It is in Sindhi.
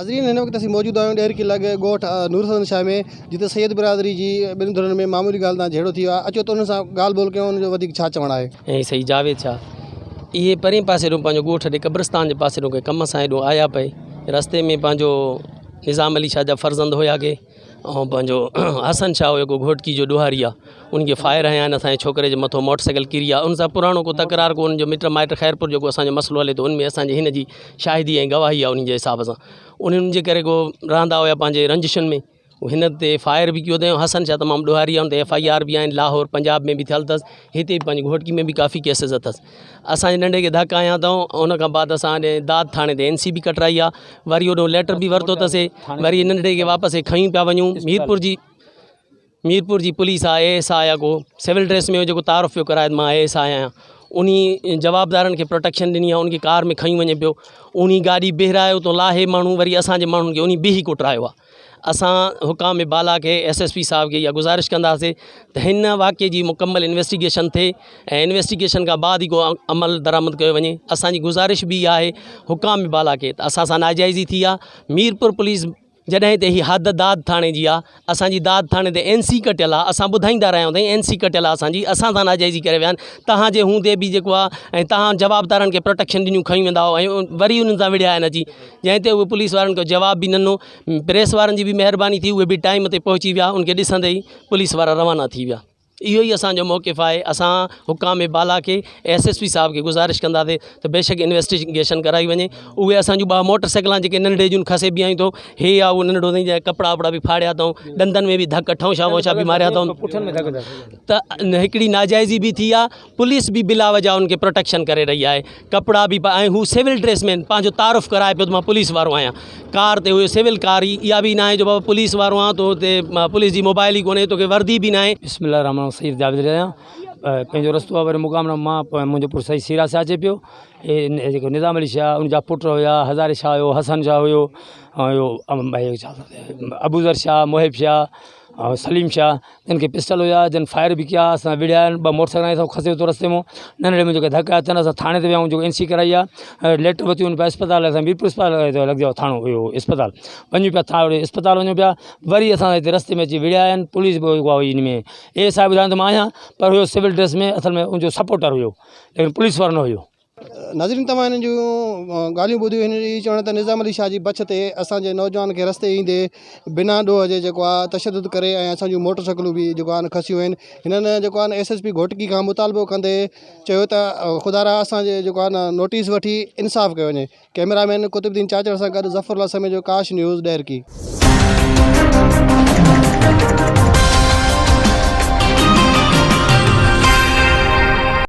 ناظرين هن وقت اسين موجود آهيون ڏهرڪي لڳ ڳوٺ نور حسن شاهه ۾ جتي سيد برادري جي ٻن ڌرين ۾ معمولي ڳالهه تان جهيڙو ٿي ويو آهي اچو ته انهن سان ڳالهه ٻولهه ڪيون انهن جو وڌيڪ ڇا چوڻ آهي. ۽ سيد جاويد شاهه اهي پرين پاسي ڏون پنهنجو ڳوٺ ڏي قبرستان جي پاسي ڏون ڪنهن ڪم سان هيڏو آيا پئي رستي ۾ پنهنجو نظام علي شاهه جا فرزند هيا ڪي ۽ پنهنجو حسن شاهه هيو ڪو گهوٽڪي جو ڏوهاري آ ان کي فائر هنيا آهن اسان جي ڇوڪري جي مٿو موٽر سائيڪل ڪري آ ان سان پراڻو ڪو تڪرار ڪو ان جو مٽ مائٽ خيرپور جو ڪو اسان جو مسئلو هلي ٿو ان ۾ اسان جي هن جي شاهدي ۽ گواهي آ ان جي حساب سان انهن جي ڪري ڪو رهندا هيا پنهنجي رنجشن ۾ هن تي فائر به ڪيو اٿئي حسن شاهه تمام ڏوهاري آ ان تي ايف I R به آهن لاهور پنجاب ۾ به ٿيل اٿس هتي به پنهنجي گهوٽڪي ۾ به ڪافي ڪيسز اٿس اسان جي ننڍي کي ڌڪ هنيا اٿئون ان کان بعد اسان داد ٿاڻي تي اين سي به ڪٽرائي آ وري اوڏو ليٽر به ورتو اٿس وري ننڍڙي کي واپس کڻي پيا وڃون ميرپور جي ميرپور جي پوليس آ اي ايس I آ ڪو سول ڊريس ۾ جيڪو تعارف پيو ڪرائي مان اي ايس I آهيان انهي جوابدارن کي پروٽيڪشن ڏني آ ان کي ڪار ۾ کڻي وڃي پيو انهي گاڏي بيهرايو اتو لاهي ماڻهو وري اسان جي ماڻهن کي انهي بيهي ڪٽرايو آ اسان حڪام بالا کي ايس ايس پي صاحب کي اها گذارش ڪنداسين ته هن واقعي جي مڪمل انويسٽيگيشن ٿئي ۽ انويسٽيگيشن کان بعد ئي ڪو عمل درآمد ڪيو وڃي اسانجي گذارش به اها آهي حڪام بالا کي ته اسان سان ناجائزي ٿي آهي ميرپور پوليس جڏهن ته هي حد داد ٿاڻي جي آهي اسانجي داد ٿاڻي تي اين سي ڪٽيل آهي اسان ٻڌائيندا رهيا آهيون ته اين سي ڪٽيل آهي اسانجي اسان سان ناجائزي ڪري ويا آهن تهان جي هوندي به جيڪو آهي ۽ تهان جوابدارن کي پروٽيڪشن ڏنيون کڻي ويندا هئا ۽ وري انهن سان وڙهيا آهن اچي جنهن تي اهي پوليس وارن ڪو جواب به نه ڏنو پريس وارن جي به مهرباني ٿي اهي به ٽائيم تي پهچي ويا ان کي ڏسندي ئي پوليس وارا روانا ٿي ويا اهو ئي اسانجو موقف آهي اسان حڪام بالا کي ايس ايس پي صاحب کي گذارش ڪنداسين ته بيشڪ انويسٽيگيشن ڪرائي وڃي اهي اسانجون ٻه موٽر سائيڪلان جيڪي ننڍڙي جون کسي بيهائين اٿئون هي آ اهو ننڍڙو اٿئي جنهن ڪپڙا وپڙا به ڦاڙيا اٿئون ڏندن ۾ به ڌڪ ٺونشا وونشا به ماريا اٿئون ته هڪڙي ناجائزي به ٿي آ پوليس به بلا وجه ان کي پروٽيڪشن ڪري رهي آهي ڪپڙا به پائي ۽ هو سول ڊريس ۾ پنهنجو تعارف ڪرائي پيو ته مان پوليس وارو آهيان ڪار تي هيو سول ڪار ئي اها به ناهي جو بابا پوليس وارو آهيان تو تي پوليس جي موبائل ئي ڪونهي توکي وردي به ناهي. بسم الله الرحمن الرحيم سيد جاويد علي آهيان پنهنجو رستو آهي وري مقام مان منهنجو پٽ سيد سيرا شاهه اچي پيو هي جيڪو نظام علي شاهه ان جا پٽ هيا هزاري شاهه هيو حسن شاهه هيو ۽ ابوذر شاهه محب شاهه ۽ سليم شاهه جن کي پسٽل هيا جن فائر به ڪيا اسان وڙهيا آهن ٻه موٽر سائيڪل اسان کسي ورتو رستي مون ننڍڙي منهنجي کي ڌڪ آيا اسان ٿاڻي تي ويا آهيون جيڪو اين سي ڪرائي آهي ليٽر ورتيون آهن اسپتال اسان ميرپور اسپتال لڳ جو ٿاڻو اهو اسپتال وڃون پيا ٿاڻي اسپتال وڃون پيا وري اسان هتي رستي ۾ اچي وڙهيا آهن پوليس به اها هئي ان ۾ اي ايس I ٻڌايو ته مان آهيان پر هيو سول ڊريس ۾ اصل ۾ ان جو سپورٽر هيو ليڪن پوليس وارو نه هيو. ناظرين توهان هنن جون ڳالهيون ٻڌيون هنن جو اهو چوڻ ته نظام علي شاهه جي بڇ تي اسان جي نوجوان کي رستي ايندي بنا ڏوهه جي جيڪو آهي تشدد ڪري ۽ اسان جون موٽر سائيڪلون به جيڪو آهي کسيون آهن هنن جيڪو آهي ايس ايس پي گهوٽڪي کان مطالبو ڪندي چيو ته خدا را اسان جي جيڪو آهي نوٽيس وٺي انصاف ڪيو وڃي ڪئميرا مين قطب الدين چاچڙ سان گڏ ظفر الله سميجو ڪاش نيوز ڏهرڪي.